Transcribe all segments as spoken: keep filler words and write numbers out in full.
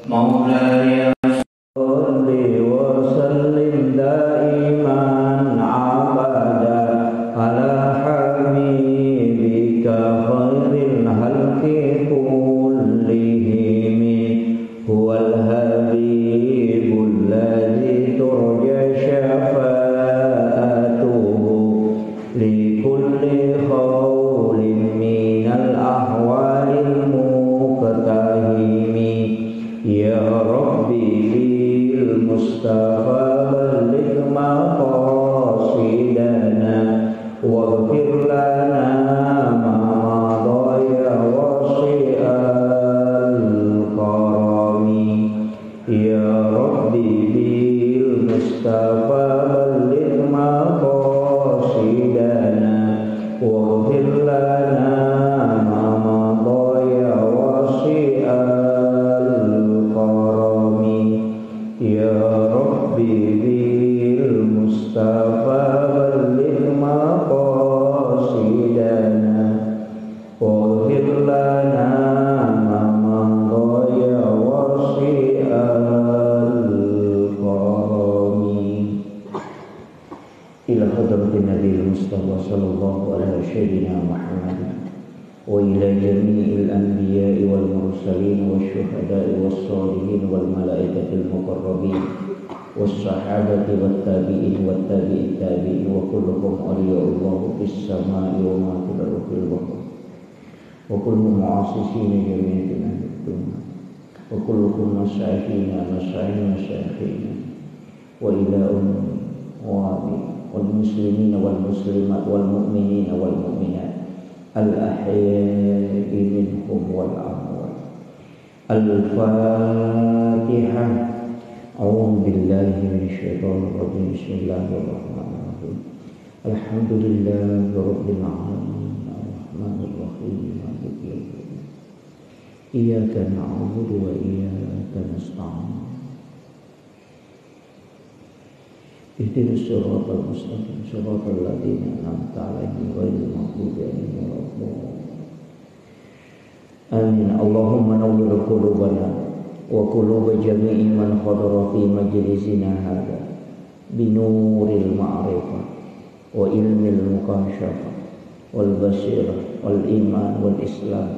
مولاي صل وسلم دائما أبدا على حبيبك خير الخلق كلهم. هو الحبيب الذي ترجى شفاعته لكل هول من الأهوال المقتحم. يا رب بالمصطفى بلغ مقاصدنا واغفر لنا ما مضى يا واسع الكرم. يا رب بالمصطفى بلغ مقاصدنا واغفر لنا ما مضى يا واسع الكرم. يا رب بالمصطفى بلغ مقاصدنا واغفر لنا ما مضى يا واسع الكرم. إلى حضرة النبي المصطفى صلى الله على سيدنا محمد وإلى جميع الأنبياء والمرسلين والشهداء والصالحين والملائكة المقربين والصحابة والتابعين والتابع التابعين وكلهم أولياء الله في السماء وما في الأرض في البحر وكلهم معاصصين جميعا في نهر الدنيا وكلهم مساكين مساكين مساكين وإلى أمي وأبي والمسلمين والمسلمات والمؤمنين والمؤمنات الأحياء منهم والأموات. الفاتحة. أعوذ بالله من الشيطان الرجيم. بسم الله الرحمن الرحيم. الحمد لله رب العالمين. الرحمن الرحيم. مالك يوم الدين. إياك نعبد وإياك نستعين. اهدنا الصراط المستقيم، صراط الذين أنعمت عليهم غير المغضوب عليهم ولا الضالين. آمين. اللهم نور قلوبنا وقلوب جميع من حضر في مجلسنا هذا بنور المعرفة وعلم المكاشفة والبصيرة والإيمان والإسلام.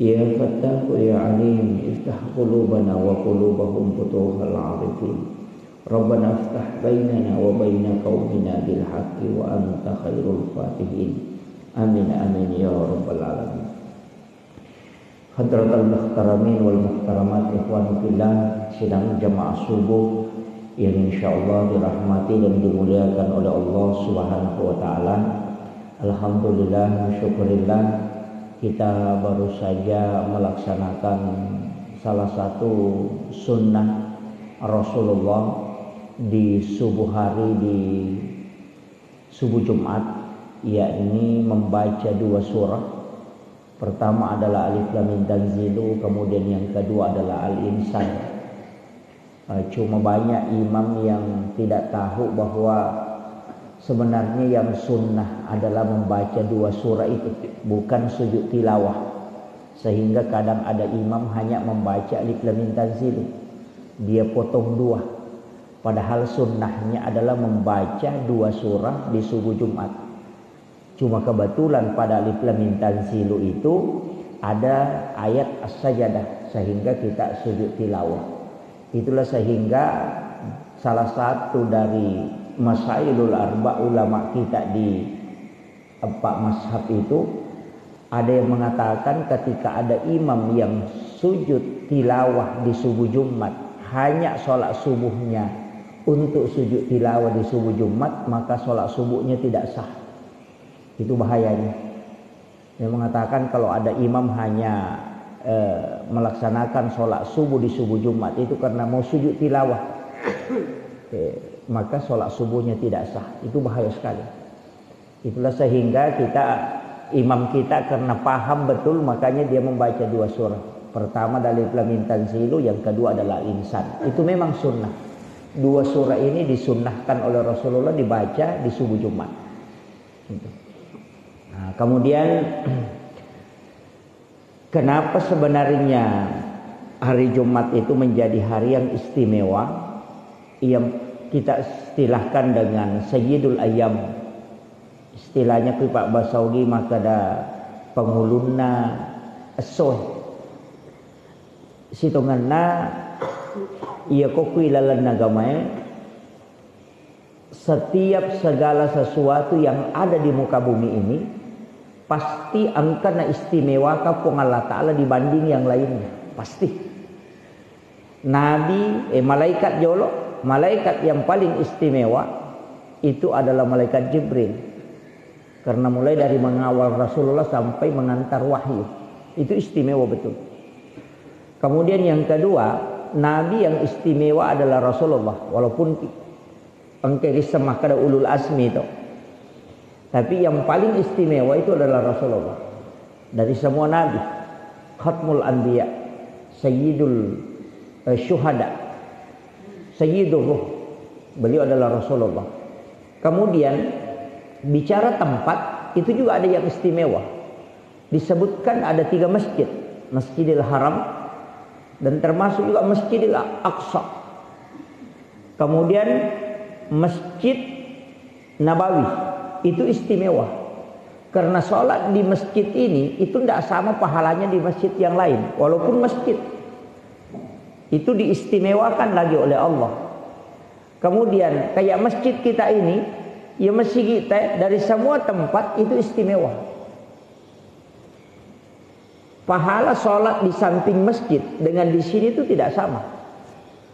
يا فتاح يا عليم، افتح قلوبنا وقلوبهم فتوح العارفين. ربنا افتح بيننا وبين قومنا بالحق وأنت خير الفاتحين. آمين، آمين يا رب العالمين. Hadratal muhtaramin wal muhtaramat, ikhwani fillah, sidang jamaah subuh yang insyaallah dirahmati dan dimuliakan oleh Allah Subhanahu wa Ta'ala. Alhamdulillah, syukurillah, kita baru saja melaksanakan salah satu sunnah Rasulullah di subuh hari, di subuh Jumat, yakni membaca dua surah. Pertama adalah Alif Lam Mim Tanzilu, kemudian yang kedua adalah Al-Insan. Eh, cuma banyak imam yang tidak tahu bahwa sebenarnya yang sunnah adalah membaca dua surah itu, bukan sujud tilawah. Sehingga kadang ada imam hanya membaca Alif Lam Mim Tanzilu. Dia potong dua. Padahal sunnahnya adalah membaca dua surah di subuh Jumat. Cuma kebetulan pada Alif Lam Mim Tanzilu itu ada ayat As-Sajadah, sehingga kita sujud tilawah. Itulah sehingga salah satu dari masailul arba ulama kita di empat mazhab itu, ada yang mengatakan ketika ada imam yang sujud tilawah di subuh Jumat, hanya sholat subuhnya untuk sujud tilawah di subuh Jumat, maka sholat subuhnya tidak sah. Itu bahayanya. Yang mengatakan kalau ada imam hanya, eh, melaksanakan sholat subuh di subuh Jumat itu karena mau sujud tilawah, eh, maka sholat subuhnya tidak sah. Itu bahaya sekali. Itulah sehingga kita, imam kita karena paham betul, makanya dia membaca dua surah. Pertama dari Alif Lam Mim Tanzilu, yang kedua adalah Insan. Itu memang sunnah. Dua surah ini disunnahkan oleh Rasulullah dibaca di subuh Jumat. Gitu. Nah, kemudian kenapa sebenarnya Hari Jumat itu menjadi hari yang istimewa, yang kita istilahkan dengan Sayyidul Ayyam. Istilahnya ku pabbasaogi makkeda pangulunna essoe. Sitongenna iya ko ku ilalenna agamae, setiap segala sesuatu yang ada di muka bumi ini pasti engka naistimewakan Puang Allah Ta'ala dibanding yang lainnya. Pasti. Nabi, eh, malaikat jolo, malaikat yang paling istimewa itu adalah malaikat Jibril. Karena mulai dari mengawal Rasulullah sampai mengantar wahyu. Itu istimewa betul. Kemudian yang kedua, Nabi yang istimewa adalah Rasulullah. Walaupun engka risseng makkeda ulul azmi to. Tapi yang paling istimewa itu adalah Rasulullah. Dari semua nabi, khatmul anbiya, sayyidul, eh, syuhada, sayyidur ruh. Beliau adalah Rasulullah. Kemudian bicara tempat, itu juga ada yang istimewa. Disebutkan ada tiga masjid, Masjidil Haram dan termasuk juga Masjidil Aqsa. Kemudian Masjid Nabawi itu istimewa. Karena sholat di masjid ini itu tidak sama pahalanya di masjid yang lain, walaupun masjid. Itu diistimewakan lagi oleh Allah. Kemudian kayak masjid kita ini, ya masjid kita dari semua tempat itu istimewa. Pahala sholat di samping masjid dengan di sini itu tidak sama.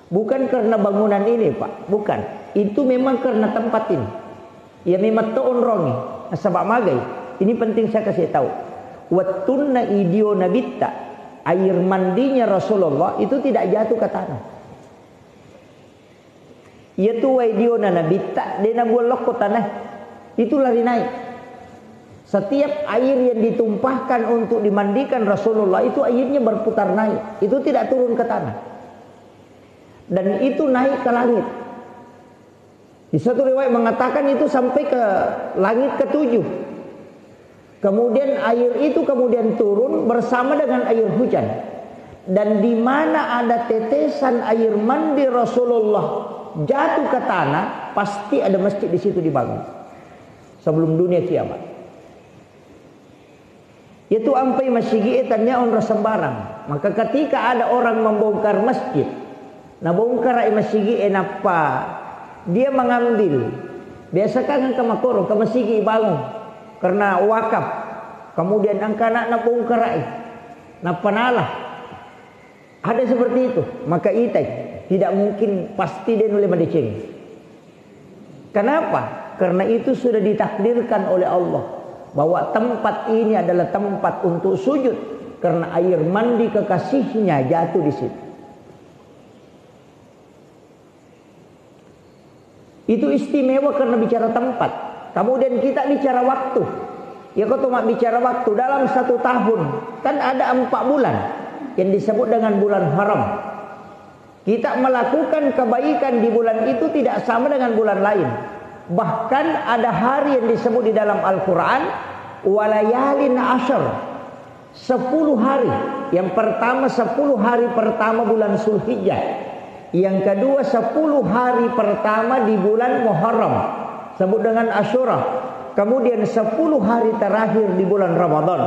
Bukan karena bangunan ini, Pak. Bukan. Itu memang karena tempat ini. Ya memang to onrongi. Nasaba magai. Ini penting saya kasih tahu. Wettunna idio nabitta, air mandinya Rasulullah itu tidak jatuh ke tanah. Iyatu wae diona nabitta, de nabuang lokko tanah. Itu lari naik. Setiap air yang ditumpahkan untuk dimandikan Rasulullah itu airnya berputar naik. Itu tidak turun ke tanah. Dan itu naik ke langit. Di satu riwayat mengatakan itu sampai ke langit ketujuh. Kemudian air itu kemudian turun bersama dengan air hujan. Dan di mana ada tetesan air mandi Rasulullah jatuh ke tanah, pasti ada masjid di situ dibangun. Sebelum dunia kiamat. Itu ampai masigi e tania onro sembarang. Maka ketika ada orang membongkar masjid, nabongkar ai masigi e nappa dia mengambil. Biasa kan engka makoro, ke masigi bangun karena wakaf. Kemudian engka anak nabongkar ai. Nappa nala. Ada seperti itu, maka itai, tidak mungkin pasti dia nulle madeceng. Kenapa? Karena itu sudah ditakdirkan oleh Allah bahwa tempat ini adalah tempat untuk sujud karena air mandi kekasihnya jatuh di situ. Itu istimewa karena bicara tempat. Kemudian kita bicara waktu. Ya, kau cuma bicara waktu dalam satu tahun, kan ada empat bulan yang disebut dengan bulan haram. Kita melakukan kebaikan di bulan itu tidak sama dengan bulan lain. Bahkan ada hari yang disebut di dalam Al-Quran, walayalin ashar. Sepuluh hari. Yang pertama, sepuluh hari pertama bulan Zulhijjah. Yang kedua, sepuluh hari pertama di bulan Muharram. Sebut dengan Ashura. Kemudian sepuluh hari terakhir di bulan Ramadan.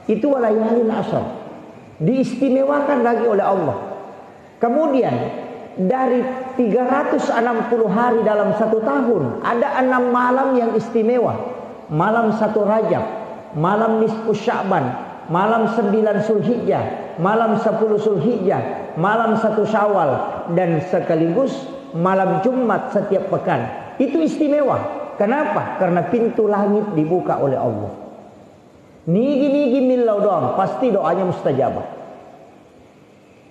Itu walayalin ashar. Diistimewakan lagi oleh Allah. Kemudian, dari tiga ratus enam puluh hari dalam satu tahun, ada enam malam yang istimewa. Malam satu Rajab, malam nisfu Sya'ban, malam sembilan Zulhijjah, malam sepuluh Zulhijjah, malam satu Syawal, dan sekaligus malam Jumat setiap pekan. Itu istimewa. Kenapa? Karena pintu langit dibuka oleh Allah. Nigi-nigi millau doang, pasti doanya mustajabah.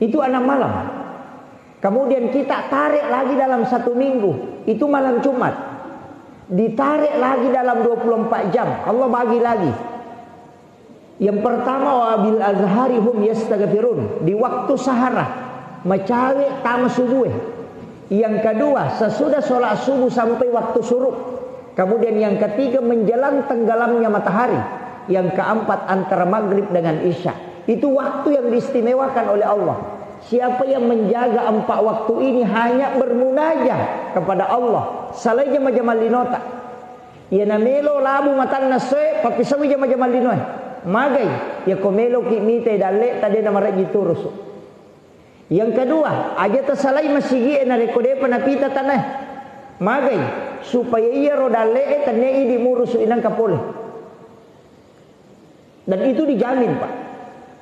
Itu enam malam. Kemudian kita tarik lagi dalam satu minggu, itu malam Jumat. Ditarik lagi dalam dua puluh empat jam, Allah bagi lagi. Yang pertama, wa bil azhari hum yastaghfirun. Di waktu sahara, macawe tama subuh. Yang kedua, sesudah sholat subuh sampai waktu syuruk. Kemudian yang ketiga, menjelang tenggelamnya matahari. Yang keempat, antara maghrib dengan isya. Itu waktu yang diistimewakan oleh Allah. Siapa yang menjaga empat waktu ini hanya bermunajah kepada Allah, salai jama-jamang linota. Iyana melo labu matanna essoe, pappisauwi jama-jamang linoe. Magai, iyako meloki mitai dalle, tadena marejji turusu. Yang kedua, aja tasalai masigie narekko depa napita tanae. Magai, supaya iyaro dalle'e tennia idi murusu inangka pole. Dan itu dijamin, Pak.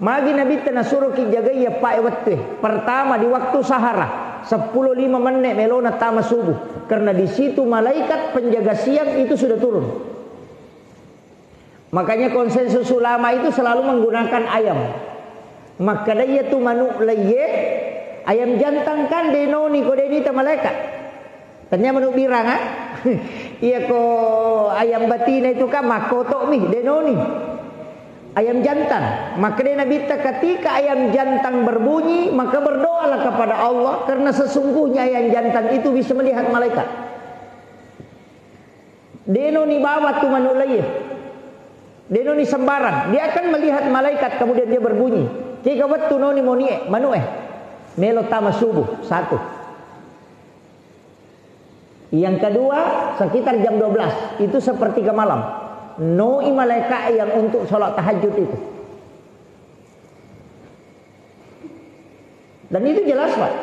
Magi Nabitta nasuroki jagai eppae wettue. Pertama, di waktu sahara, seppulo lima menne melona tama subuh. Karena di situ malaikat penjaga siang itu sudah turun. Makanya konsensus ulama itu selalu menggunakan ayam. Makkeda iya tu manu laiye, ayam jantan kan denoni ko denita malaikat. Tennia manu birang, ah? Iya ko ayam batina itu kan makkoto mi, denoni. Ayam jantan. Makkeda Nabitta, ketika ayam jantan berbunyi, maka berdoalah kepada Allah, karena sesungguhnya ayam jantan itu bisa melihat malaikat. Denoni bawa tu manu laiye. Denoni sembarang. Dia akan melihat malaikat, kemudian dia berbunyi. Kega wettu noni monie, manu eh. Melo tama subuh, satu. Yang kedua, sekitar jam dua belas, itu sepertiga malam. Noi malaikat yang untuk sholat tahajud itu. Dan itu jelas, Pak.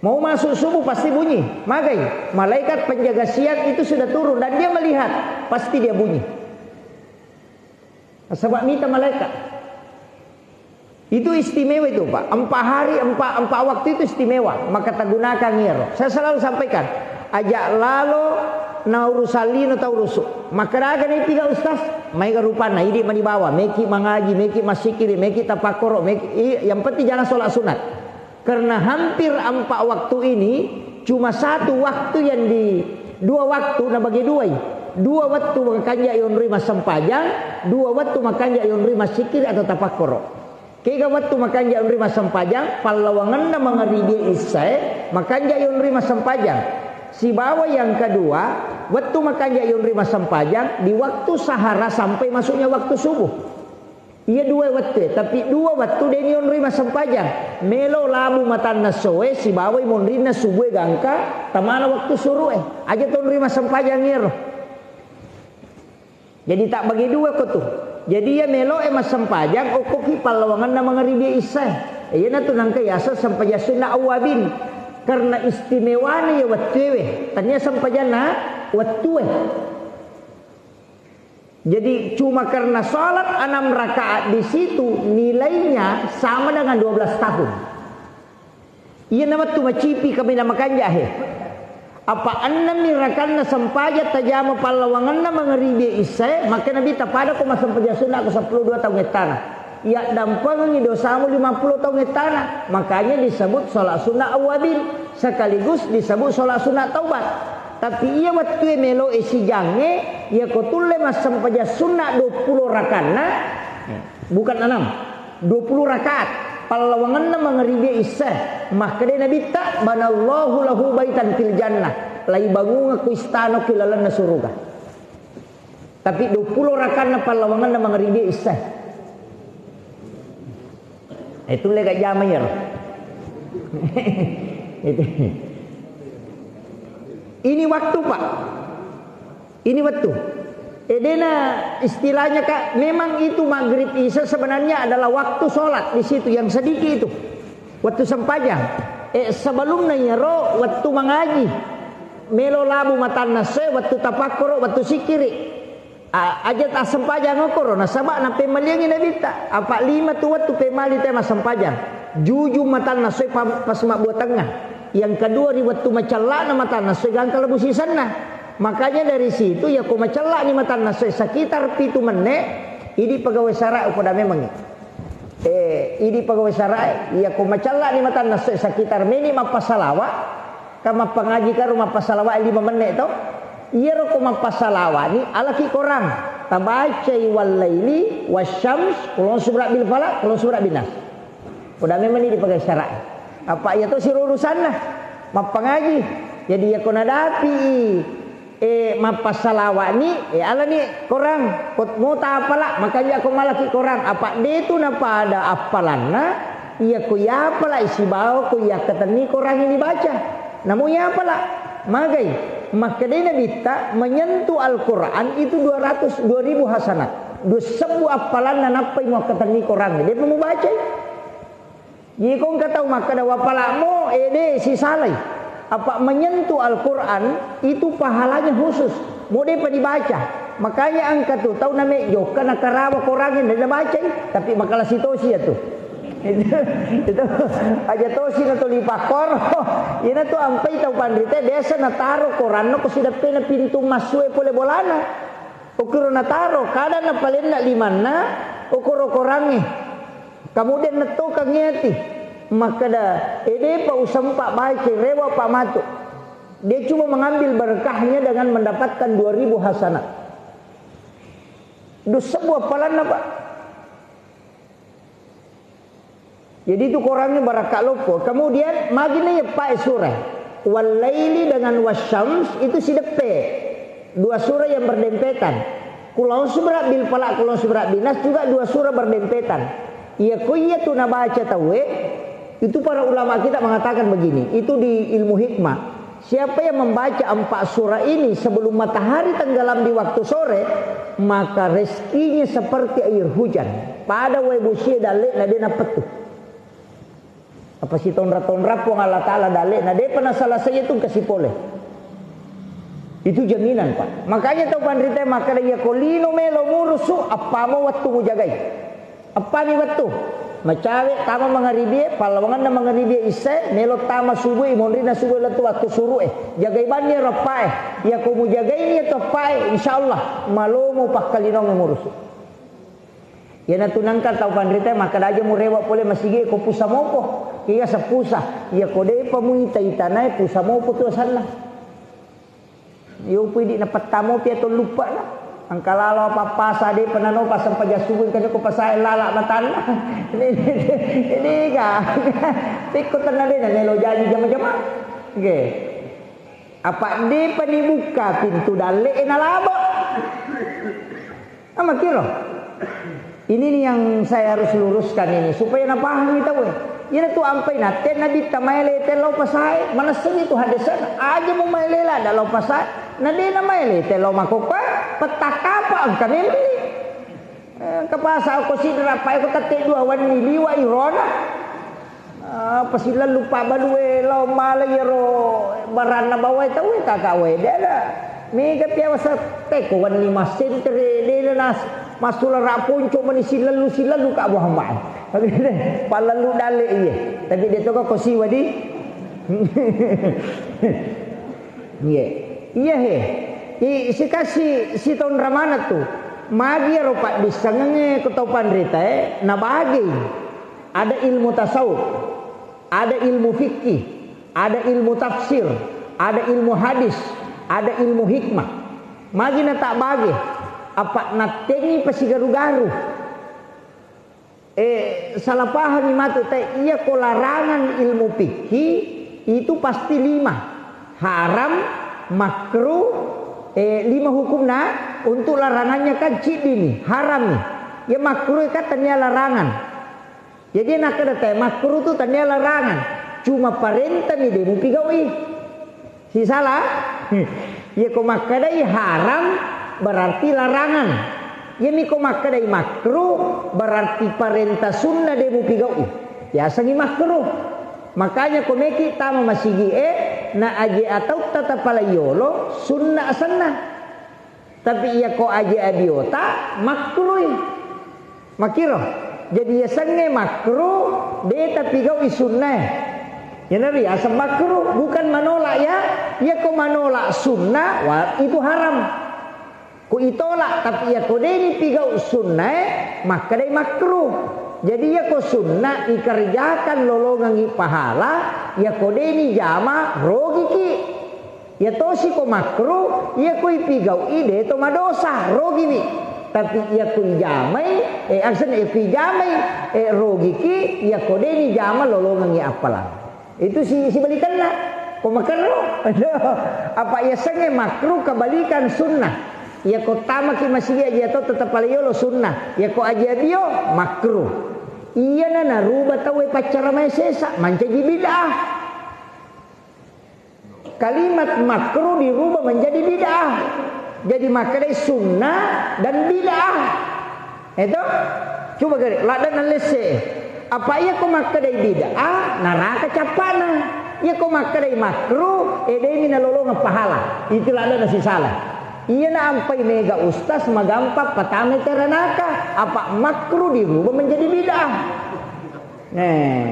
Mau masuk subuh pasti bunyi. Magai, malaikat penjaga siang itu sudah turun dan dia melihat, pasti dia bunyi. Sebab mita malaikat. Itu istimewa itu, Pak. Empat hari, empat, empat waktu itu istimewa. Maka tagunakan iyaro. Saya selalu sampaikan, aja lalo na urusan lino tau rusu. Maka raga ni tiga ustaz, maega rupanna, idi mani bawa, meki mangaji, meki masikiri, meki tapakkoro, meki, i-, yang penting jangan sholat sunat. Karena hampir empat waktu ini, cuma satu waktu yang di, dua waktu nabagi duai. Dua waktu makanja yonroi massempajang, dua waktu makanja yonroi massikiri atau tapakkoro. Kega wettu makanja yonroi massempajang, pallawangenna mangaribi issae, makanja yonroi massempajang. Sibawa yang kedua, wettu makanja yonroi massempajang, di waktu sahara sampai masuknya waktu subuh. Iya dua wettue, tapi dua wettu deni yonroi massempajang. Melo labu matanna essoe, sibawai monrinna subue gangka, tamana waktu surue. Aja tonroi massempajang iyaro. Jadi tak bagi dua ko tu. Jadi iya meloe massempajang, okkoki pallawangenna mangaribi issae. Iyanatu nangka yaseng sempajang sunna awwabin. Karena istimewana iya wettuewe. Tania sempajanna wettue. Jadi cuma karena salat enam rakaat di situ nilainya sama dengan dua belas tahun. Iyana wettu macipi kaminang makanja he. Apa ennemmi rakanna sempajang tajama pallawangenna mangaribi issae, maka Nabi tapada ko massempajang sunna ko seppulo dua taung ettana. Yaddampengengngi dosamu lima puluh taung ettana. Makanya disebut sholat sunnah awwabin, sekaligus disebut sholat sunnah taubat. Tapi iya wettue meloe sijangnge, iya ko tulle massempajang sunna dua puluh rakanna, bukan enam, dua puluh rakaat. Pallawangenna mangaribi issae, makkeda Nabitta, "Banallahu lahu baitan fil jannah." Laibangungekko istana ki lalenna suruga. Tapi dua puluh rakanna pallawangenna mangaribi issae. Eh, tulle gak jama iyaro. Itu. Ini waktu, Pak. Ini waktu. Eh, dena istilahnya, Kak, memang itu maghrib isya sebenarnya adalah waktu sholat di situ yang sedikit itu. Wettu sempajang. Eh, sebelumna iyaro wettu mangaji. Melo labu matanna essoe, wettu tapakkoro, wettu sikkiri. A-, aja tassempajang okkoro, nasaba napemmaliangi Nabitta. Apa lima tu wettu pemmali te massempajang. Jujung matanna essoe pa-, pas mabbua tengnga. Yang kedua ri wettu macellana matanna essoe gangka lebu sisenna. Makanya dari situ, ya ko macellani matanna essoe sekitar pitu menne, idi pegawai sara upoda memangngi. Eh, idi pegawai sarae, iya ko macellani matanna essoe sekitar meni mappasalawa, ka mappangaji karo mappasalawa lima menne to. Iyaro ko mappasalawani, alaki korang. Tabacai wallaili, wasyams, kulon subra bil falaq, kulon subra bin nas. Udah memang ini dipakai syarat. Apa iya to siro urusanna? Mappangaji. Jadi iya ko nadapi eh, mappasalawani, eh, alani korang, kot mota apala, makanya ko malaki korang, apa de tu napada appalanna, Iya ko yapala sibawa ko yakkatenni Korangnge dibaca. Namu yapala, magai, makkedai Nabitta, menyentuh Al-Quran itu dua ratus, dua ribu hasanat. Dua sebbu appalanna nappai muakkatenni Korangnge. Depa mubacai. Iko engka tau makkeda wapalamo, eh, de, sisalai. Apa menyentuh Al-Quran itu pahalanya khusus. Mau depa dibaca. Makanya engka tu tau name jokka nakarawa Korangnge, de nabacai, tapi makalasi tosi ya tu. Itu, itu aja tosi na tuli pakkoro. Ina tu ampai tau panrita biasa nataro Koranna ko sideppena pintu masue pole bolana. Okiro nataro, kada napalenna limanna, okoro Korangnge. Kemudian nettokangngi ati, makkeda, "Eh, depa usempa baca, rewa pa matu." Dia cuma mengambil berkahnya dengan mendapatkan dua ribu hasanat. Dua sebbu appalanna, Pak. Jadi itu Korangnge barakka loppo. Kemudian magi na eppa e surah. Wallaili dengan wasyams itu sideppe. Dua surah yang berdempetan. Qul a'udzu birabbil falaq, qul a'udzu birabbin nas juga dua surah berdempetan. Iya ko iya tu nabaca tauwe, itu para ulama kita mengatakan begini, itu di ilmu hikmah. Siapa yang membaca empat surah ini sebelum matahari tenggelam di waktu sore, maka rezekinya seperti air hujan. Pada wae bosie dalle'na de napettu. Apa sitonra-tonra Puang Allah Ta'ala dalle'na depa nasalasai itu kasi pole. Itu jaminan, Pak. Makanya tau panrita makkeda, iya ko lino melo murusu, appamo wettu mujagai. Appami wettu. Macawe tama mangaribie, pallawangenna mangaribie issae, melo tama subue, monrina subue lettu waktu suru'e. Jagai banni ero appae. Iya ko mujagaini iyatu appae, insyaallah malomo pakkalinongnge murusu. Iyanatu nangka tau panrita makkeda aja murewa pole masigi ko pusa mopo. Iya seppusa. Iya ko depa muita itanae pusa mopo tu asanna. Yo pui di napettamopi atau lupa na. Engka lalo pappasa de penano pasang paja subuh engka ko pasae lala matanna. Ini ga. Tikko tenna de na melo jaji jama-jama. Oke. Apa de pani buka pintu dalle e nalabo. Amakiro. Ini nih yang saya harus luruskan ini supaya napahami tau. Iyana tu ampai natte Nabitta maele tellau pasae, manessani tu hadesana. Aja mu maele lada lao pasae. Na de na maele tellau makokkoe, pettakapa engka memang ni. Eh, engka pasa ko sidra pae ko tette dua wenni liwa irona. Ah, pasilellu pabbalue lao mala iyaro baranna bawae tauwe kaka wae de ada. Mega piawasa teko wenni massentere de nas masulara ponco mani silellu silellu ka Muhammad. Pallellu dalle iye. Tapi de toka ko siwa di. Iye. Iya he. I, sikasi sitonra maneng tu. Magi iyaro paddissengengnge ko tau panritae nabagei. Ada ilmu tasawuf, ada ilmu fikih, ada ilmu tafsir, ada ilmu hadis, ada ilmu hikmah. Magi na tak bage, apa nattengi pasigaru-garu. Eh, salah pahami matu te, iya ko larangan ilmu fikih itu pasti lima. Haram, makruh, eh, lima hukumna untuk larangannya kan ciddi ni, haram ni. Ya makruh kan tania larangan. Jadi nakkeda te makruh tu tania larangan, cuma parenta mi de mupigaui. Sisala? Iya ko makkedai haram berarti larangan. Iya mi ko makkedai makruh berarti parenta sunna de mupigaui. Yasengi makruh. Makanya ko meki tama masigi e na aje atau tata palaiyolo sunna asenna. Tapi iya ko aje abiota makruh. Makiro. Jadi yasengnge makruh, de tapigaui sunnae. Iyanariaseng makruh, bukan menolak ya. Iya ko menolak sunnah, wah, itu haram. Ko itolak, tapi iya ko de nipigau sunnae, makkedai makruh. Jadi iya ko sunnah ikerjakan lolongengi pahala, iya ko de nijama rogiki. Iya tosi ko makruh, iya ko ipigau'i de to madosa, rogiwi. Tapi iya ko ijamai, eh, aksana iya ko ijamai, eh, rogiki, iya ko de nijama lolongengi appalang. Itu si, sibalikanna. Ko makerro. Apa iya sengnge makruh kebalikan sunnah. Iya ko tamaki masigi aja to tetap pale yolo sunnah. Iya ko aja bio makruh. Iyana naruba tauwe paccaramae sesa, mancaji bid'ah. Kalimat makruh dirubah menjadi bid'ah. Jadi makkedai sunnah dan bid'ah. Itu? Coba gare, ladde' nallesse. Apa iya ko makkedai bid'ah, neraka cappana. Iya ko makkedai makruh, edemi nalolongeng pahala. Itu ladde' nasisala. Iyana ampai mega ustaz magampang patame teranaka. Apa makruh dirubah menjadi bid'ah. Nah,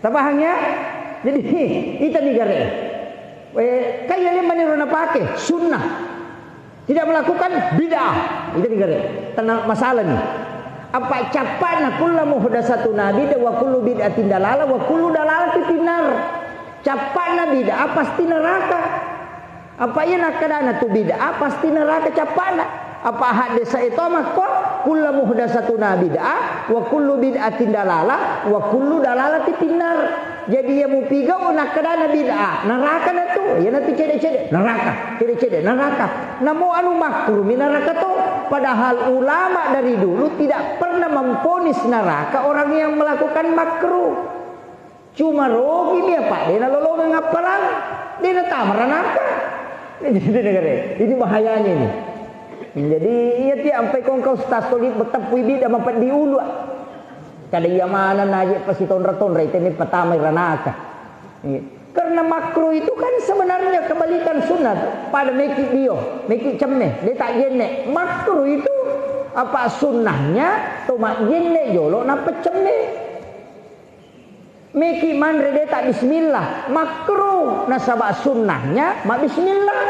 tapahang ya? Jadi, ita ni gare. Eh, kan iya maniro napake, sunnah. Tidak melakukan bid'ah. Ita ni gare. Tenang masalah ni. Apa cappana kullu muhdatsatin bid'ah wa kullu bid'atin dalalah wa kullu dalalatin finnar. Cappana bid'ah pasti neraka. Apa iya nakkadana tu bid'ah pasti neraka cappana. Apa hadis itu makko kullu muhdatsatin bid'ah wa kullu bid'atin dalalah wa kullu dalalatin finnar. Jadi iya mupigau nakkadana bid'ah, neraka na tu. Iya na tu cede-cede, neraka, cede-cede, neraka. Namo anu makruh mi neraka tu. Padahal ulama dari dulu tidak pernah memvonis neraka orang yang melakukan makruh. Cuma rogi mi apa de nalolongeng appalang, de natama ranaka. Jadi negara, ini bahayanya ini. Jadi iya ti ampai kongkau stas toli betepui bida mapeddi ulu. Kada iya mana naje pasi tonra-tonra itu ini pertama ranaka. Iya. Karena makruh itu kan sebenarnya kebalikan sunat. Pada meki dio, meki cemme, de tak jenne. Makruh itu apa sunnahnya? Tomak jenne jolo napecemme. Meki manre de tak bismillah, makruh. Nasaba sunnahnya ma bismillah.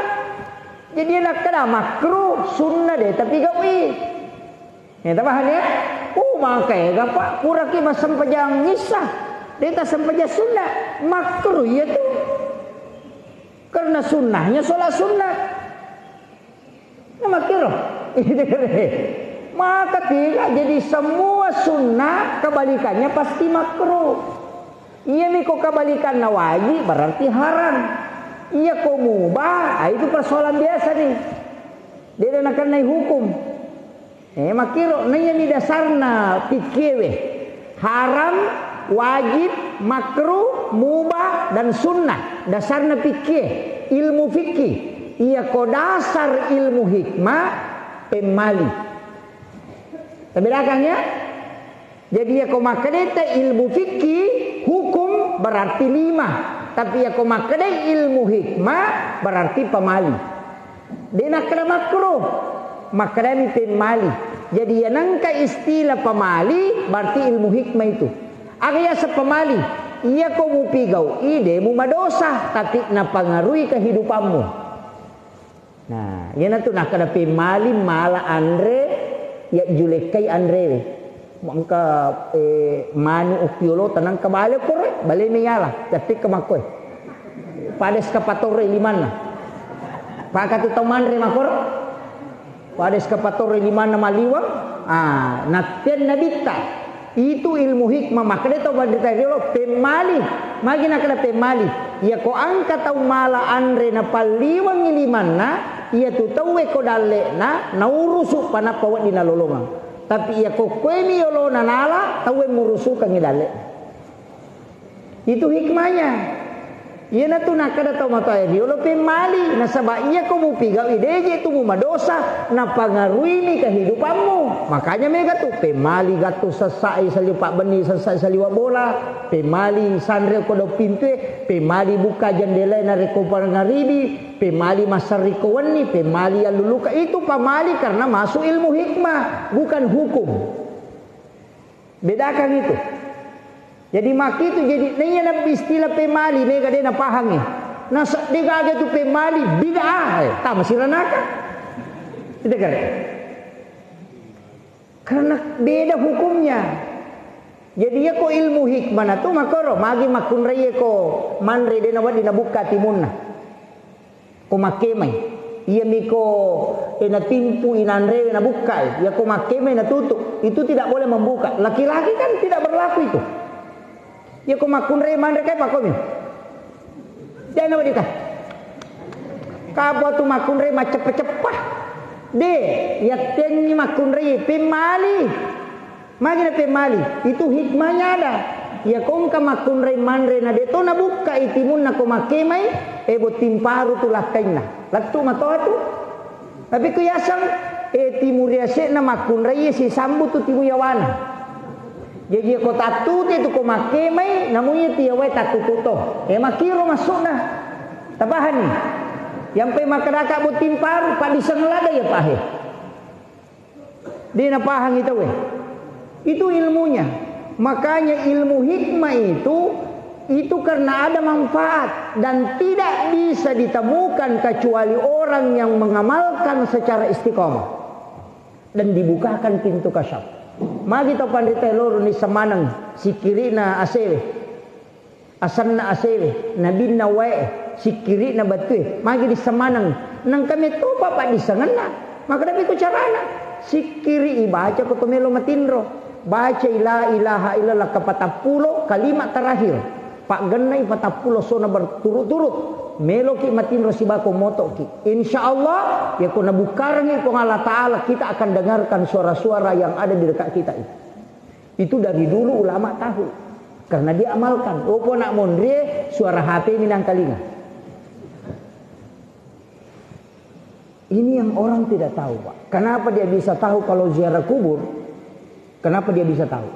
Jadi nakkeda makruh, sunnah de tapi gawi. Ya, tabahan ya? Oh, maka ya, Pak, puraki massempajang isya. De tak sempajang sunnah, makruh ya tu. Karena sunnahnya sholat sunnah. Nah, makiro. Maka tidak, jadi semua sunnah kebalikannya pasti makruh. Iya miko kebalikannya wajib berarti haram. Iya ko mubah, ah, itu persoalan biasa nih. Dia ada nakanai hukum. Eh, makiro, nah iya ni dasarna fikih we. Haram, wajib, makruh, mubah, dan sunnah. Dasarna fikih, ilmu fikih. Iya ko dasar ilmu hikmah, pemmali. Tabedakan ya? Jadi iya ko makkedeta ilmu fikih, hukum berarti lima. Tapi iya ko makkedai ilmu hikmah, berarti pemali. De nakkeda makruh, makkedani pemmali. Jadi iya nengka istilah pemali, berarti ilmu hikmah itu. Aga yaseng pemali, iya ko mupigau i de mumadosa, tapi napangarui kehidupanmu. Nah, iyanatu nakkeda pemmali mala anre, yajjulekkai anrewe. Engka, eh, manu ukkiolo tenang kebale kore, bale meyala, jattikka makkoe. Pada eskapatore limanna. Pakatu tau manre makoro. Pada eskapatore limanna maliwang. Ah, natten nabitta. Itu ilmu hikmah, makkeda tau panrita riolo pemmali. Magi nakkeda pemmali? Iya ko engka tau mala anre napalliwengngi limanna, iya tu tauwe ko dalle'na naurusu panappa wedding nalolongeng. Tapi iya ko koemi yolona nala, tauwe murusukengngi dalle'na. Itu hikmahnya. Iyanatu nakkeda tau matoa riolo pemmali, nasaba iya ko mupigau i deje tu mumadosa, napangaruimi kehidupanmu. Makanya mega tu pemmali gattu sessa'i saliwa pabbenni, sessa'i saliwa bola, pemmali sanre ko dau pintue, pemmali bukka jendelae narekko pangaribi, pemmali massariko wenni, pemmali alluluka. Itu pamali karena masuk ilmu hikmah, bukan hukum. Bedakan itu. Jadi makitu, jadi naiya nabi istilah pemali, mega de napahangi. Nasa de gaga tu pemali bid'ah, eh, tama siranaka. Itu kan. Karena beda hukumnya. Jadi iya ko ilmu hikmah na tu makoro, magi makkunrai ko manre de nawedding nabukka timunna. Ko makkemai. Iyami ko, eh, natimpu inanrewe nabukkai. Iya ko makkemai natutup. Itu tidak boleh membuka. Laki-laki kan tidak berlaku itu. Iya ko makkunrai manre kai pakomi. Jangan dika. Kapo tu makkunrai macceppa-ceppa. De, yattenni makkunrai pemmali. Magi napemmali, itu hikmahnya ada. Iya ko engka makkunrai manre na de to nabukkai timunna ko makkemai, e botting paru tu lakkainna. Lettu matoa tu. Tapi ko yaseng, e timu riase'na makkunrai sisambu tu timu yawana. Jaji ko tattute tu ko makkemai, namu iya tiyawae tattutu to. E makkiro maksudna. Tapahani? Yampai makkedaka botting paru, paddisseng lada ya pahe. De napahangi tauwe. Itu ilmunya. Makanya ilmu hikmah itu, itu karena ada manfaat dan tidak bisa ditemukan kecuali orang yang mengamalkan secara istiqomah dan dibukakan pintu kasyaf. Magi tau panrita loro ni semaneng sikirina asewe. Asenna asewe, nabinna wae, sikkiri'na battue, magi dissemaneng. Nengka mettopa paddissengenna. Makkeda piko carana? Sikkiri ibaca ko to melo matinro. Bacai la ilaha illallah kapatappulo kalimat terakhir. Paggennai patappulo sona berturut-turut. Meloki matinro sibako motoki. Insya Allah, ya ko nabukarangi Puang Allah Ta'ala, kita akan dengarkan suara-suara yang ada di dekat kita itu. Itu dari dulu ulama tahu. Karena dia amalkan. Oh, pona monrie, suara H P minang kalinga. Ini yang orang tidak tahu, Pak. Kenapa dia bisa tahu kalau ziarah kubur? Kenapa dia bisa tahu?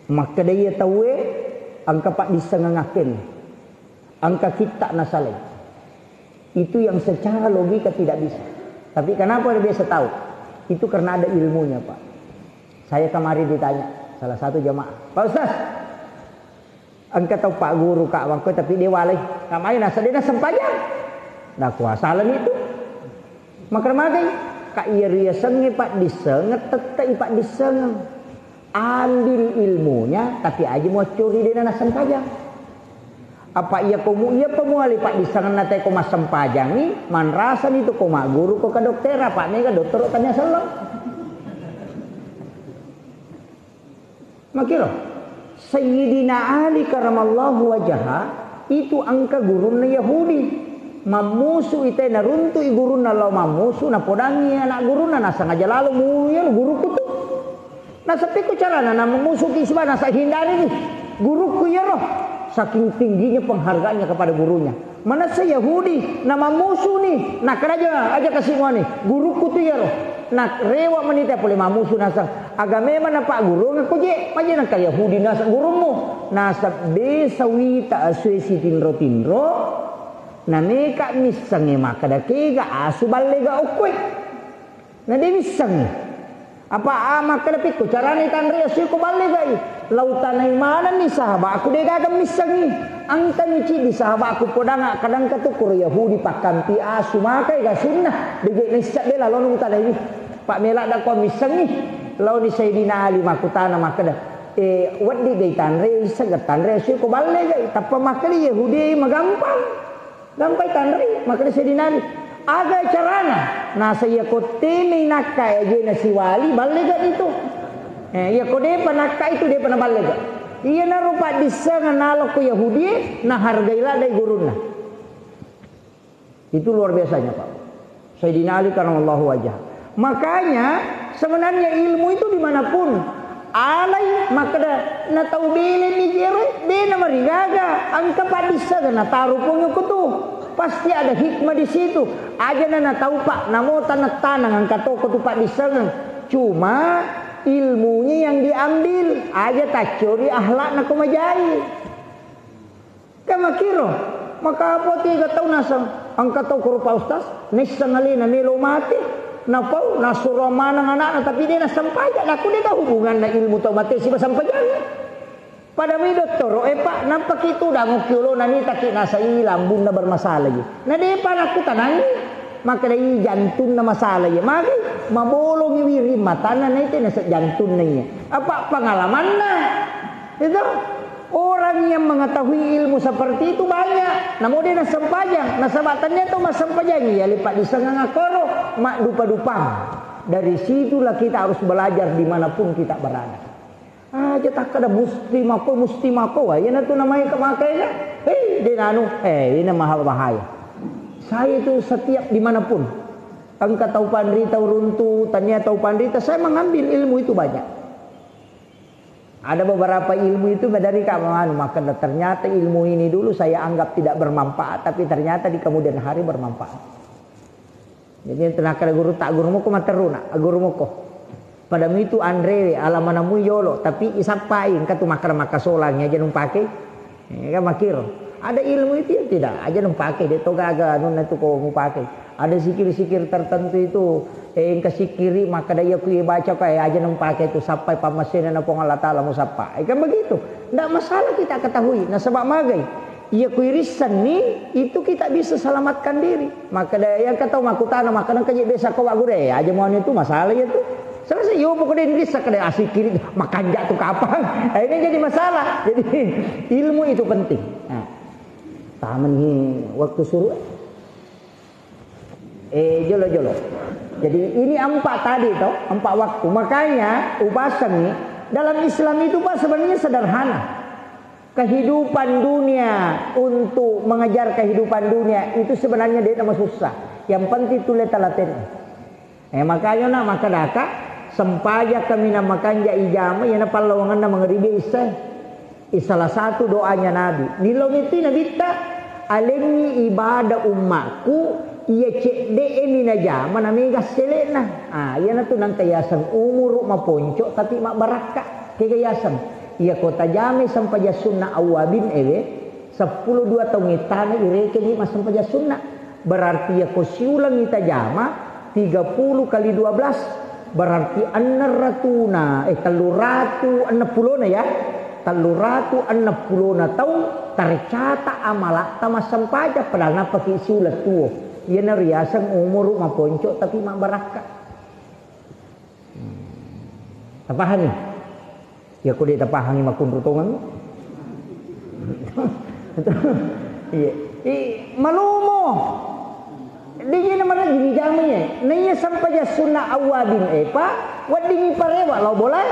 Makkeda iya tauwe engka paddissengengakken. Engka kitta nasalai. Itu yang secara logika tidak bisa. Tapi kenapa dia bisa tahu? Itu karena ada ilmunya, Pak. Saya kemarin ditanya salah satu jamaah, "Pak Ustaz, engka tau Pak Guru Kak Wangko tapi dia walai. Kak mai nasa dia nasempajang." Nah, kuasalan itu. Makkeda magai, ka iya riasengnge paddissengeng, tette'i paddissengeng. Ambil ilmunya, tapi aja muaccuri dena nassempajang. Apa iya komu iya pemuali paddissengenna te ko massempajangi, manrasani tu ko magguru ko kadoktera, apa mega dottoro tania selleng. Makiro, Sayyidina Ali karamallahu wajaha itu engka gurunna Yahudi. Mammusu ite naruntu'i gurunna lao mammusu, napodangi anak gurunna, nasengaja lalo mulu iya guruku tu. Naseppikku carana namammusuki siba nasa hindari ni guruku iyaro. Saking tingginya penghargaannya kepada gurunya. Manessa Yahudi, namammusuni, nakkeda aja, aja kasi muani, guruku tu iyaro. Narewa menita pole mamusu naseng, aga memang napaggurungekko je, maje nengka Yahudi naseng gurummu. Naseng desa wita asue sitinro-tinro, nameka missengnge makkeda kega asu ballega okkoe. Na de missengngi. Apa a makkeda pikko carana itanrei asu ko ballegai. Lau tanai manenni sahabakku de gaga missengngi. Engkami ciddi sahabakku podanga kadangka tu kuro Yahudi pakkampi asu makai ga sunna. De je naisseng bela lonu tanai. Pak mela da ko missengngi. Launi Sayyidina Ali makkutana makkeda, e, weddi ga itanrei isseng ga tanrei asu ko ballegai. Tappa makkeda Yahudi magampang. Gampai tanrei, makkeda Sayyidina Ali, aga carana? Nasa iya ko temai nakka ajena siwali, ballega itu. Eh, iya ko depa nakka itu, depa naballega. Iyanaro paddissengeng nalokko Yahudi, nahargai ladai gurunna. Itu luar biasanya, Pak. Sayyidina Ali karamallahu wajah. Makanya, sebenarnya ilmu itu dimanapun. Alai, makkeda, na tau bele mi jero, de na marigaga, engka paddissengeng na taru Puang ko tu. Pasti ada hikmah di situ. Aja na, na tau, Pak, namo tanang-tanang engka toko tu paddissengeng. Cuma, ilmunya yang diambil, aja taccori akhlakna ko majai. Ka makkiro, maka apa tega tau naseng, engka tau ko rupa ustaz, naisseng alena melo mate, napau, nasuro maneng anakna, tapi de nassempajang, nakku de tau hubunganna ilmu tau mate siba sempajang. Pada mi dottoro, eh, Pak, nampaki tudang okki olona nitaki nasai lambunna bermasalah ji. Na depa nakku tanangi, makkeda i jantunna masalah ji. Magi, mabolongi wiring matanna naite naseng jantunna iya. Apa pengalamanna? Itu orang yang mengetahui ilmu seperti itu banyak. Namo de nassempajang. Nasaba tania tau massempajang iya lepa disengeng akkoro maddupa-dupang. Dari situlah kita harus belajar dimanapun kita berada. Aja takkada musti mako, musti mako. Wah, iya natu namai kemakai kan? Hei, de nanu. Eh, ini maha bahaya. Saya itu setiap dimanapun. Engka tau panrita uruntu, tania tau panrita, saya mengambil ilmu itu banyak. Ada beberapa ilmu itu dari Kak Manu, maka ternyata ilmu ini dulu saya anggap tidak bermanfaat, tapi ternyata di kemudian hari bermanfaat. Jadi, tenaka guru tak guru moko materuna, guru moko. Pada mitu anrewe, ala manamui yolo, tapi isappai, engka tu makkada makkasolang, aja numpake. Eh, kan makiro. Ada ilmu itu ya tidak, aja numpake, de to gaga, anunna tu ko mupake. Ada sikir-sikir tertentu itu, eh, engka sikiri, makkada iya ku baca ka, eh, aja numpake tu, sappai pammasena na Puang Allah Ta'ala musappa. Eh, kan begitu. Ndak masalah kita ketahui, nasaba magai. Iya ku irissenni, itu kita bisa selamatkan diri. Makkada, yang kata makkutana, makkada engka je biasa ko gure, aja mau itu masalah ya tu. Selesai, yo pokoknya irissan kada asikiri, makanja tu kapang. Ini jadi masalah. Jadi ilmu itu penting. Nah, taman ni waktu suruh. Eh, jolo-jolo. Jadi ini empat tadi toh, empat waktu. Makanya upasangi dalam Islam itu Pak sebenarnya sederhana. Kehidupan dunia, untuk mengejar kehidupan dunia itu sebenarnya de' nama susah. Yang penting tule talaten. Eh, makanya nak makkadaka, sempajang kaminang makanja ijama, iyana pallawanganna mangaribi isai. Eh, salah satu doanya Nabi. Nillau itu Nabitta, alengi ibadah ummakku, iya cedde'eni najama namega sele'na. Ah, iyana tu nangka yaseng umuru maponco tapi mabbarakka. Kega yaseng. Iya ko tajame sempajang sunna awwabin ewe, seppulo dua taung ittana irekengi massempajang sunna. Berarti iya ko siulengi tajama, tiga puluh kali dua belas, berarti enneng ratuna, eh, tellu ratu enneng pulona ya. Tellu ratu enneng pulona taung tercatat amalatta massempajang, padahal nappaki siuleng tuo. Iyana riaseng umuru maponco tapi mabbarakka. Tapahami? Ya, ko de' tapahangi makkunru tongeng. Iya. I, malumo. De' je na marajini jama iya. Na iya sempajang sunna awwabin epa, weddingi parewa lao bola.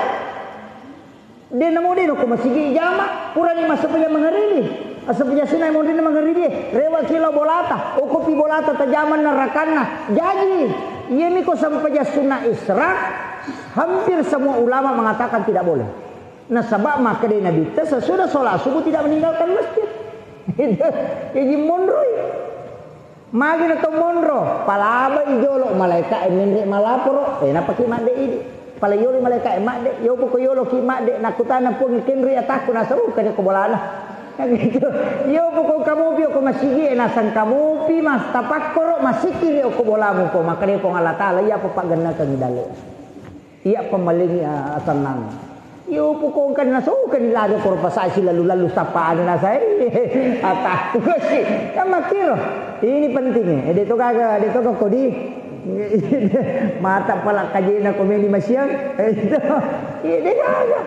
De' namo de' nako masigi jama, purani massempajang mangaribi. Massempajang sunna monrinna mangaribi, rewaki lao bolata, okopi bolata tajama narakanna. Jaji, iyami ko sempajang sunna isra, hampir semua ulama mengatakan tidak boleh. Nasaba makkeda Nabitta sesudah sholat subuh tidak meninggalkan masjid. Jaji monroi. Magi na to monro, palabai jolo malaika e menre malaporo, eh, napaki madde idi. Pala yolo malaika e madde, yopo ko yolo ki madde, nakutana Puang kenri atakku nasaruka ko bolana. Yopo ko kamupi ko masigi e nasang kamupi mas tapakkoro masikiri ko bolamu ko, makanya Puang Allah Taala iya apa pagennakang dalle. Iya pemmaling, ah, asennang. Iyo pokokkan nasokani lado korpasasi lalu-lalu sappa anu nasai. Atakku sih. Kan makiro. Ini penting eh. Dek to gaga, dek to kodi. Mata pala kajena komeni masiang. Iya dek gaga.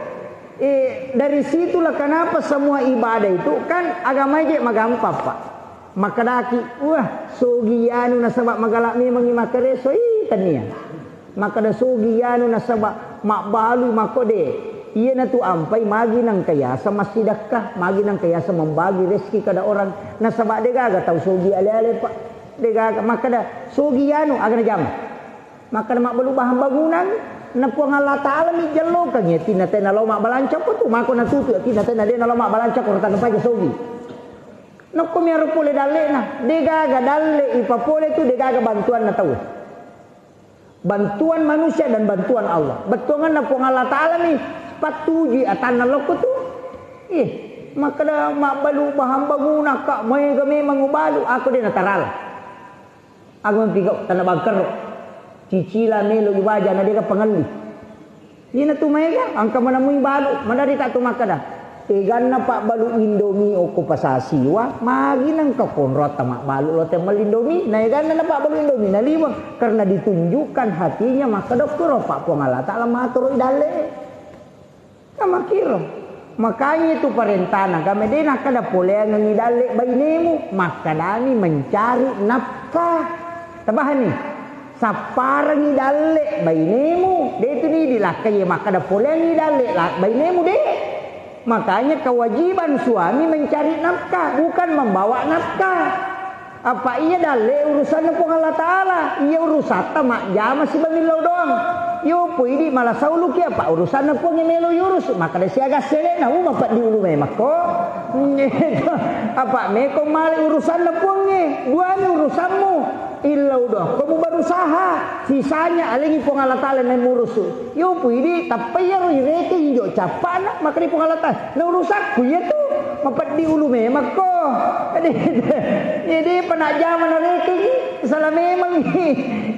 Eh, dari situlah kenapa semua ibadah itu kan agama aja magampang, Pak. Makkedaki, "Wah, sogi anu nasaba magala memangi makkareso." Ih, tania. Makkeda sogi anu nasaba mabbalu makkode. Iyanatu ampai magi nangka yaseng massidekka, magi nangka yaseng membagi rezeki kada orang. Nasaba degaga tau sogi ale-ale, Pak. Degaga makkeda sogi anu aga najama. Makkeda mabbalu bahan bangunan, na Puang Allah Taala mi jellokang ya, tina tena lao mabbalanca apa tu, mako natutu ya, tina tena dena lao mabbalanca ko ratang paja sogi. Nokko miaro pole dalle'na, degaga dalle ipapole tu degaga bantuanna tau. Bantuan manusia dan bantuan Allah. Bettuanganna Puang Allah Taala mi pattuji atanna lokko tu. Ih, makkeda mabbalu bahan bangunan ka, maega memang ubalu, aku de natarala. Aku mapigau tanna bangkerro. Cicila melo iwaja na dega pangelli. Ina tu maega, angka manamui balu, madari tak tu makkeda. Eganna pabbalu Indomie okko pasasiwa, magi nangka konro tama balu lo temmal Indomie, na eganna na pabbalu Indomie na liweng, karena ditunjukkan hatinya makkeda kuro Pak Puang Allah Taala matoro idalle. Kan makkiro. Makanya itu parentana, kame de nakkeda poleangengi dalle bainemu, makkedami mencari nafkah. Tabahani, sapparengi dalle bainemu, de tu ni dilakkai makkeda poleangi dalle la-, bainemu de. Makanya kewajiban suami mencari nafkah, bukan membawa nafkah. Apa iya dalle urusanna Puang Allah Ta'ala, iya urusatta majjama sibawa millau doang. Yo pui di malasa uluki apa urusanna Puang e melo yurus, maka de siaga sele na uma peddi ulu memakko. Apa meko male urusanna Puang e, duani urusanmu. Illau doang ko mu berusaha, sisanya alengi Puang Allah Ta'ala na murusu. Yo pui di tappa iyaro ireke injo cappana, maka di Puang Allah Ta'ala. Na urusakku iya tu, mapeddi ulu memakko. Jadi, jadi penajama na rekengi, salah memangi.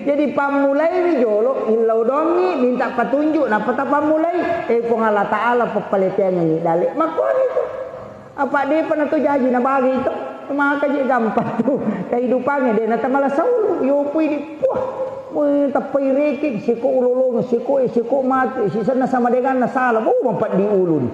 Jadi pammulaiwi jolo, illau doangi, minta patunjuk, nappa tapammulai. Eh, Puang Allah Ta'ala pappaleteangengi dale. Makkuani tu. Apa depa na to jaji na bagi to. Maka je gampang tu. Kehidupannya de na tamala saulu. Yo pui di. Wah, tappai reke, siko ulolong, siko, siko mati, sisenna sama dengan na salah. Oh, mapeddi ulun.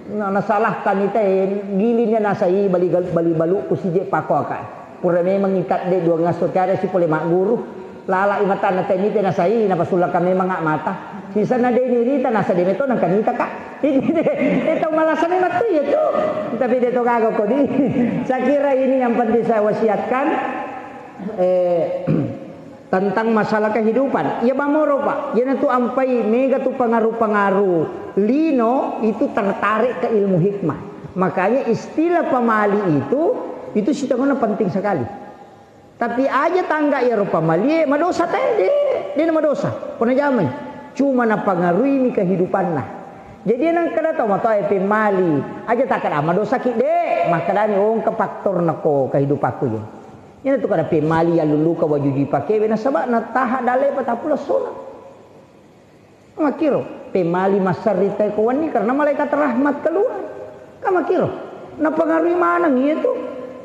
Na, nasalahkan ita, eh, gilinnya nasai bali, bali balukku sije pakoaka. Pura memang ita de dua ngaso tiada si pole magguru. Lala imatanna tenite nasai, napasullaka memang ak mata. Sisenna de nirita, nasa de meto nangka nita, Kak. Ini de, eh, tau malasa memang tu ya tu. Tapi de to gaga kodi. Saya kira ini yang penting saya wasiatkan. Eh, tentang masalah kehidupan. Iya mamoro, Pak. Iyanatu ampai mega tu pengaruh-pengaruh lino itu tertarik ke ilmu hikmah. Makanya istilah pamali itu, itu sitengahnya penting sekali. Tapi aja tangga iyaro pamalie madosa te, de, de na madosa. Pona jamai. Cuma napangaruhi mi kehidupanna. Jadi nang kada tau matoa pemali, aja takada madosa ki de, makadani ongka faktor nako kehidupanku ye. Iyana tu kada pemali yalluluka wajuji pakewe nasaba nataha dale patappulo sona. Makiro, pemali massarita ko wenni karena malaikat rahmat keluar. Kamakiro, napengaruhi maneng iya tu.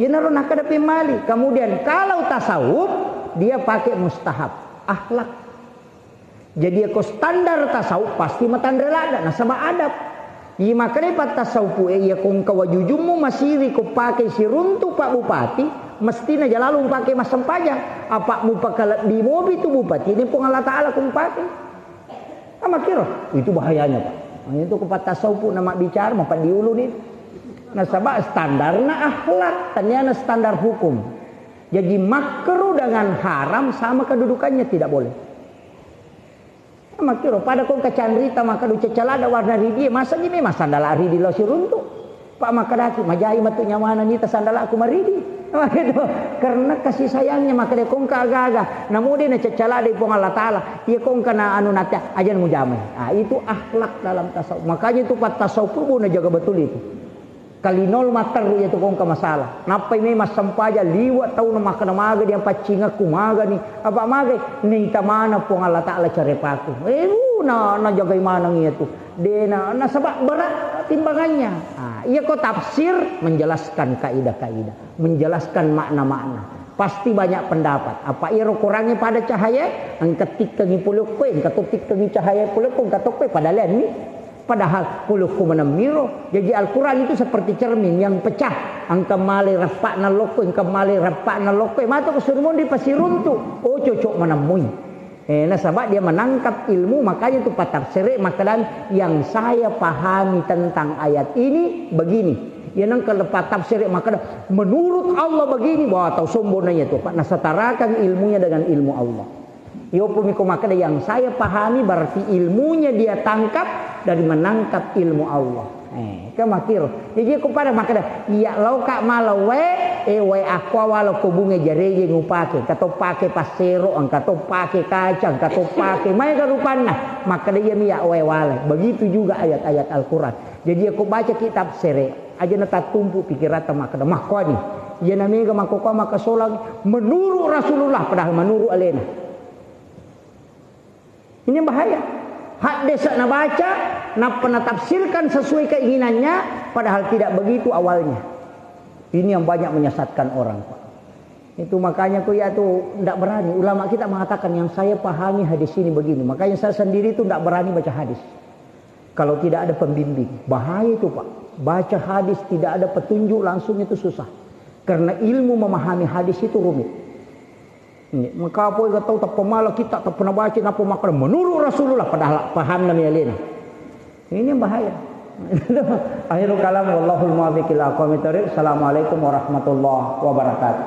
Iyanaro nakada pemali. Kemudian kalau tasawuf, dia pakai mustahab, akhlak. Jadi ko standar tasawuf pasti matanre ladda nasaba adab. Iya makkedai pattasawufu e, iya ko engka wajujummu masiri ko pake siruntu Pak Bupati, mestina jalalu mpake massempajang. Apa mupakalebbi mopi tu bupati ini Puang Allah Ta'ala ko mpake. Amakiro, itu bahayanya, Pak. Nah, itu ko pattasawufu na mabbicara, mapeddi uluni. Nasaba standarna akhlak, taniana standar hukum. Jadi makruh dengan haram sama kedudukannya, tidak boleh. Makkiro pada ko engka canrita makkeda cecca ladda warna ridi, masa ni memang sandala ridi lao siruntu. Pak makkedaki, majai matu nyawana nita sandalaku maridi. Makkedo, karena kasih sayangnya makkeda ko engka aga-aga, namo de na cecca ladda Puang Allah Ta'ala. Iya ko engka na anu nate, aja mujamai. Ah, itu akhlak dalam tasawuf. Makanya itu pat tasawuf pun na jaga betul itu. Kalinol matteru iya tu ko engka masalah. Nappai memang sempajang liwa tau na makkeda maga dia paccingakku maga ni. Apa maga ni tamana Puang Allah Ta'ala carepaku. Eh, uh, na, na jagai maneng iya tu. De na, nasaba berat timbangannya. Ah, iya ko tafsir menjelaskan kaidah-kaidah, menjelaskan makna-makna. Pasti banyak pendapat. Apa iro kurangnya pada cahaya, engka tikkengi pulukku, engka to tikkengi cahaya pulukku, engka to kue pada lian ni. Padahal pulukku menemmiro. Jadi Al-Quran itu seperti cermin yang pecah. Engka male rappa'na lokko, engka male rappa'na lokko. Matu ke surmun di pasiruntu. Oh, cocok menemmui. Eh, nasaba dia menangkap ilmu, makanya itu patafsir makkedan yang saya pahami tentang ayat ini begini. Ya nang kalau patafsir makkedan menurut Allah begini, wah tau sombong nanya tuh, Pak. Nasatarakan ilmunya dengan ilmu Allah. Iyo pumi ko makkeda yang saya pahami berarti ilmunya dia tangkap dari menangkap ilmu Allah. Eh, ke makkiro. Jadi ko pada makkeda, iya lao ka mala wae, eh, wae aqua walo ko bunga jarege ngupake, engka to pake passero, engka to pake kaca, engka to pake maega rupanna. Makkeda iya mi ya wae wale. Begitu juga ayat-ayat Al-Quran. Jadi ko baca kitab sere, aja na tattumpu pikiratta makkeda makkuani. Iya na mega makkokoa makkasolang menurut Rasulullah padahal menurut alena. Ini yang bahaya. Hadis nabaca, nappa natafsirkan sesuai keinginannya, padahal tidak begitu awalnya. Ini yang banyak menyesatkan orang, Pak. Itu makanya ku ya tu ndak berani. Ulama kita mengatakan yang saya pahami hadis ini begini. Makanya saya sendiri tu ndak berani baca hadis. Kalau tidak ada pembimbing, bahaya itu, Pak. Baca hadis tidak ada petunjuk langsung itu susah. Karena ilmu memahami hadis itu rumit. Ini, maka apa yang tahu tak pemala kita tak pernah baca, napa makkeda menurut Rasulullah padahal paham nami alena. Ini yang bahaya. Akhirul kalam, wallahul muwaffiq ila aqwamit thariq. Assalamualaikum warahmatullahi wabarakatuh.